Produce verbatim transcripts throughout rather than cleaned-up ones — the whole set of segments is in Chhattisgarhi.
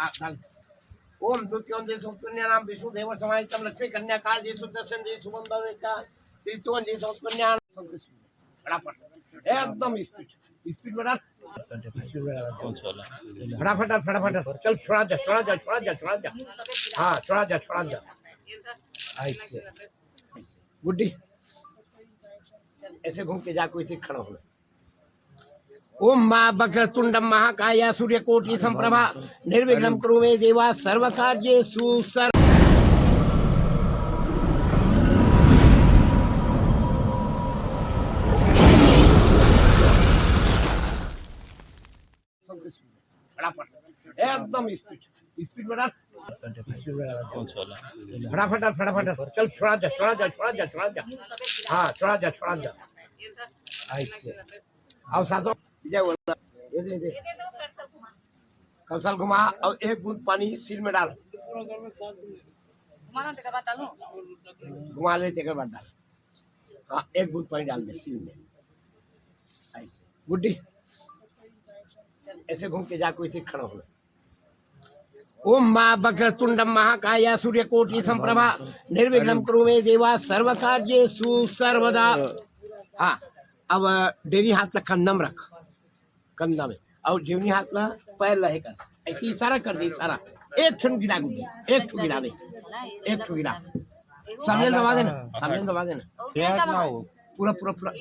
ओम द्वितीयों देशोत्पन्नानाम विष्णु देव समाहितम लक्ष्मी कन्या काल देशोत्तरसन देशोत्पन्नानाम त्रितीयों देशोत्पन्नानाम। फटाफट, एकदम स्पीड, स्पीड बढ़ा। कौन सा वाला? फटाफट, फटाफट, चल, छोड़ा जा, छोड़ा जा, छोड़ा जा, छोड़ा जा। हाँ, छोड़ा जा, छोड़ा जा। ऐसे। गुड्डी, ऐसे घूम के जा, कोई चीज खड़ा होना। ओम मां वक्रतुंडम महाकाय सूर्यकोटि संप्रभा निर्विघ्नं कुरु मे देवा सर्व कार्येषु सर्व। फटाफट, एकदम स्पीड, स्पीड बढ़ा। कौन सा वाला? फटाफट, फटाफट, चल, छोड़ा जा, छोड़ा जा, छोड़ा जा, छोड़ा जा। हाँ, छोड़ा जा, छोड़ा जा। ऐसे। अब सातों, ये दे, ये दे। कलसा ल घुमा और एक बूंद पानी सिर में डाल। घुमा ना, तेकर बाद डालू। घुमा ले, तेकर बाद डाल। हाँ, एक बूंद पानी डाल दे सिर में। ऐसे। गुड्डी, ऐसे घूम के जा, कोई चीज खड़ा होना। ओम मां वक्रतुंडम महाकाय सूर्यकोटि संप्रभा निर्विघ्नं कुरु मे देवा सर्व कार्येषु सर्वदा। हाँ, अब डेरी हाथ ला कंधा में रख, कंधा में, और जेवनी हाथ ला पैर ला हे कर, ऐसे इशारा कर दे, इशारा। एक ठन गिरा गुड्डी, एक ठो गिरा दे, एक ठो गिरा। सामने दबा देना, सामने दबा देना। पूरा, पूरा, पूरा।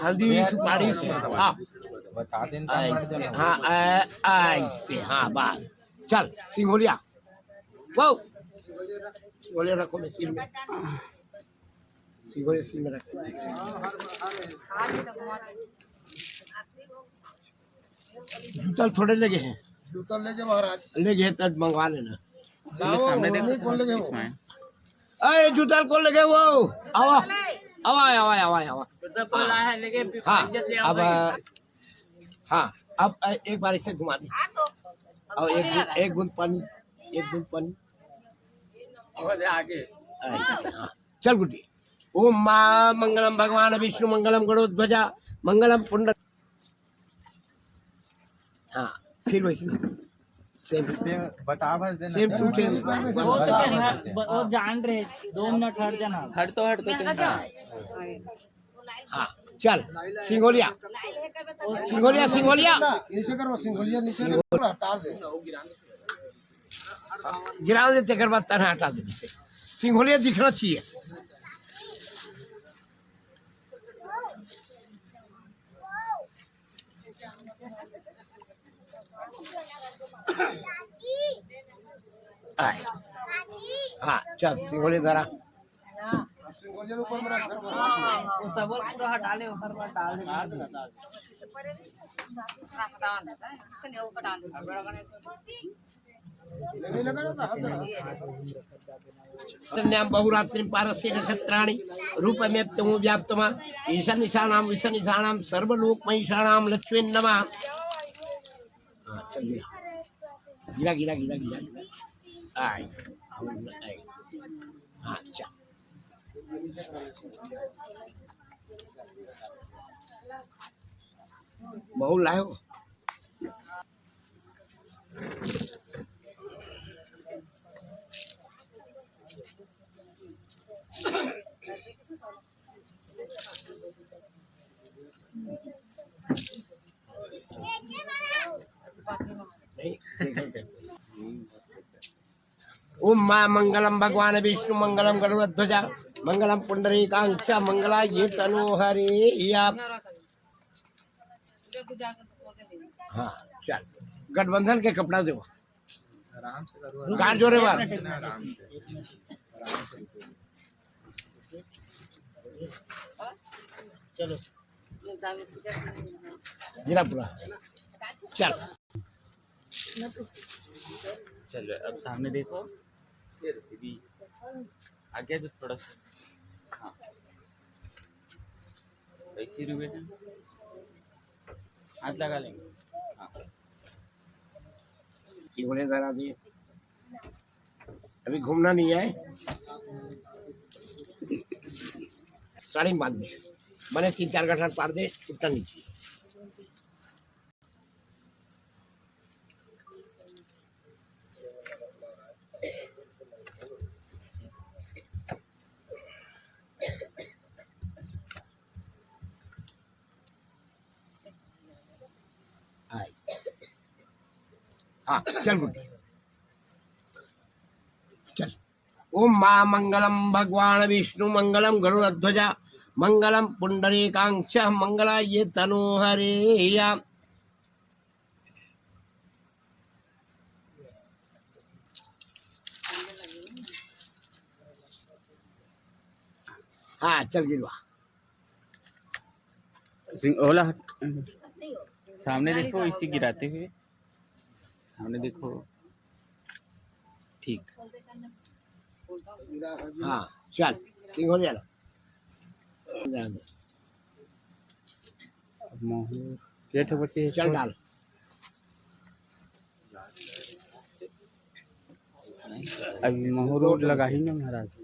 हल्दी, सुपारी, हाँ। बता देना। ऐसे, हाँ, ऐ-, ऐसे, हाँ, बस। चल, सिंघोलिया। वो। सिंघोलिया रखो, मैं सिर में। सिंघोलिया सिर में रखो। जूता थोड़े लेगे हैं। जूता लेगे महाराज। लेगे हैं, तब मंगवा लेना। लाओ, सामने देखो, कौन लेगे वो? इसमें। अरे, जूता कौन लेगे वो? आवा, आवा, आवा, आवा, आवा। जूता कौन लाया है, लेके हाँ, इज्जत ले आओ अब, भाई। हाँ, अब एक बार इसे घुमा दे। और एक बूंद, एक बूंद पानी, एक बूंद पानी। हो जा आगे। अरे, हाँ। चल गुड्डी। ओम मां मंगलम भगवान विष्णु मंगलम गरुड़ध्वजा मंगलम पुंड। हाँ, फिर वैसे। सेम। बता भर देना। सेम टू सेम। वो तो हम, वो जान रहे, दो मिनट हट जाना। हट तो, हट तो। हाँ, चल, सिंघोलिया। सिंघोलिया, सिंघोलिया। नीचे करो, सिंघोलिया नीचे करो, हटा दे। गिरा दे, तेकर बाद तनहा हटा दे। सिंघोलिया दिखना चाहिए। आए। हाँ, चल, सिंघोलिया धरा। वो सब पूरा हटा ले, ऊपर में डाल दे। हटाओ ना, इसको नहीं, ऊपर डाल दो। न्याम बहुरात्रिम पारस्य नक्षत्राणि रूपमेप्तमो व्याप्तमा ईशानिशानाम विशानिशानाम सर्वलोक महीशानाम लक्ष्मी नमः। हाँ, चल गिरा। गिरा, गिरा, गिरा, गिरा, गिरा। आए। आए। हाँ, चल। बहुत लाए हो। ओम मां मंगलम भगवान विष्णु मंगलम गरुड़ध्वजा मंगलम पुंडरीकाक्ष मंगलाय तनोहरे या। हाँ, चल, गठबंधन के कपड़ा दो। आराम से करो। गाड़ जोरे बार। आराम से। चलो। गिरा पूरा। चल। चलो, अब सामने देखो। ये दीदी, आगे जो थोड़ा सा। हाँ। ऐसे रुके थे। हाथ लगा लेंगे। हाँ। ये बोले दादा जी, अभी घूमना नहीं है। साड़ी बांध दे, मैंने तीन चार घंटा पार दे, छुट्टा नहीं चाहिए। हाँ, चल गुड्डी, चल। ओम मां मंगलम भगवान विष्णु मंगलम गरुड़ध्वज मंगलम पुंडरीकाक्ष मंगलाय तनोहरे। हाँ, चल गिरवा। सिंह ओला हट। सामने देखो, इसी गिराते हुए। सामने देखो। ठीक। हाँ, चल, सिंह हो गया। अब महूर, ये तो बचे, चल डाल। अभी महूर उर लगा ही ना महाराज।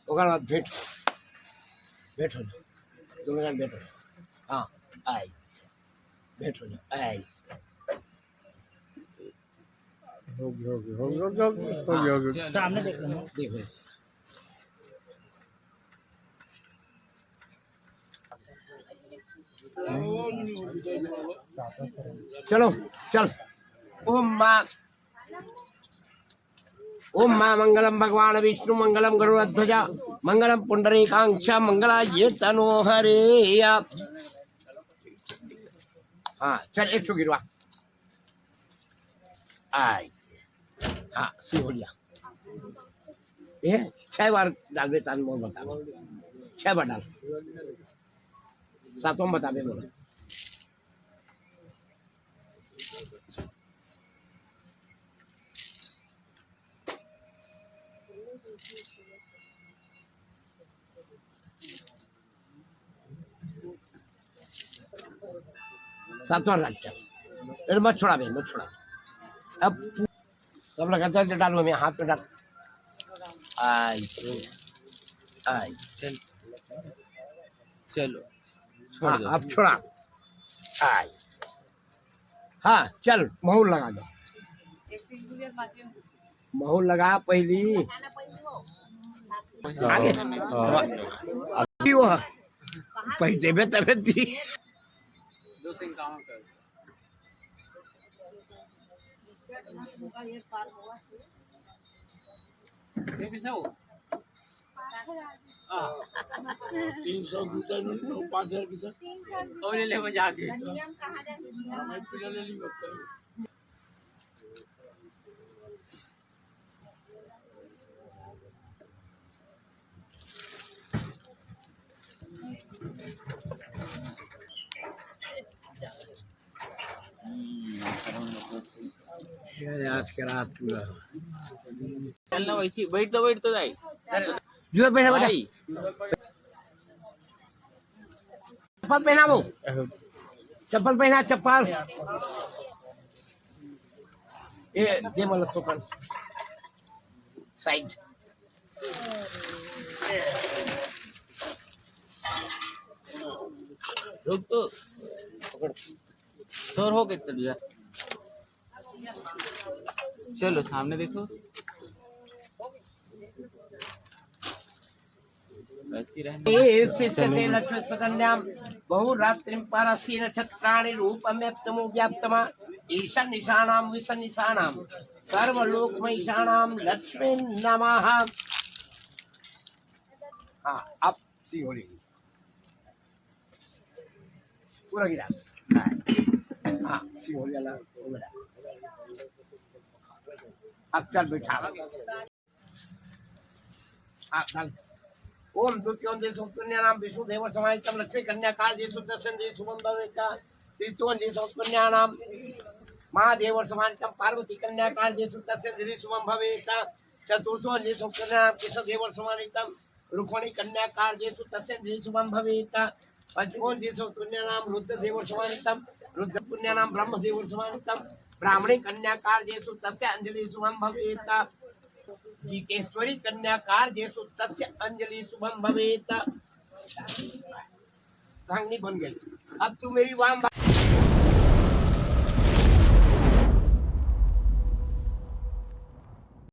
ओकर बाद भेंट, भेंट हो जाओ, दोनों जन भेंट हो जाओ। हाँ, आई, भेंट हो जाओ, आई। हो गया, हो गया, हो गया, हो गया, हो गया, हो गया। सामने देख लो। देखो। चलो, चल। ओम मां, ओम मां मंगलम भगवान विष्णु मंगलम गरुड़ध्वज मंगलम पुंडरीकाक्ष मंगलाय तनोहरे। हाँ, चल एक सौ गिरवा। आई। हाँ, सिंह हो गया। ये छह बार डाल दे, तान मोर बता। छह बार डाल। सातवां बता दे मोर। सातवां रख के। अरे मत छोड़ा बे, मत छोड़ा। अब सब लगातार जो डालू, मैं हाथ पे डाल। आई, आई। चल। चलो। छोड़ हाँ, दो। अब छोड़ा। आई। हाँ, चल, महूर लगा दो। महूर लगा पहली। आगे। हाँ। अभी वो पैसे देबे तबे दी। दो सिंह कामा कर। ये भी सौ। हाँ। तीन सौ की तो इन्होंने पाँच हजार की तो। और ले ले वो जाके। ये आज के रात पूरा। चल ना, वैसे ही बैठ तो, बैठ तो जाए। जुआ पहना बेटा। भाई। चप्पल पहना वो। चप्पल पहना, चप्पल। ये दे मतलब चप्पल। साइड। रुक तो। पकड़। शोर हो कितना दिया? चलो, सामने देखो। वैसी रहने। ये शिष्यते लक्ष्मीस्वकन्यां बहुरात्रिं पारसी नक्षत्राणि रूपमेप्तमो व्याप्तमा ईशानिशानां विशानिशानां सर्वलोकमयीशानां लक्ष्मी नमः। हाँ, अब सिंह हो गया। पूरा गिरा। हाँ, सिंह हो गया ना, हो गया। अब चल बैठा। हाँ, चल। ओम द्वितीयों देशोत्पन्नानां विष्णुदेव समाहितं लक्ष्मी कन्या काल देशो तस्मिन् देशो संभवेत। तृतीयों देशोत्पन्नानां महादेव समाहितं पार्वती कन्या काल देशो तस्मिन् देशो संभवेत। चतुर्थो देशोत्पन्नानां कृष्णदेव समाहितं रुक्मणी कन्या काल देशो तस्मिन् देशो संभवेत। पंचमो देशोत्पन्नानां रुद्रदेव समाहितं रुद्रपुण्यानां ब्रह्मदेव समाहितं ब्राह्मणी कन्या काल देशो तस्मिन् देशो संभवेत। गीतेश्वरी कन्या काल देशो तस्मिन् देशो संभवेत। भांगनी बन गई। अब तू मेरी वाम भा-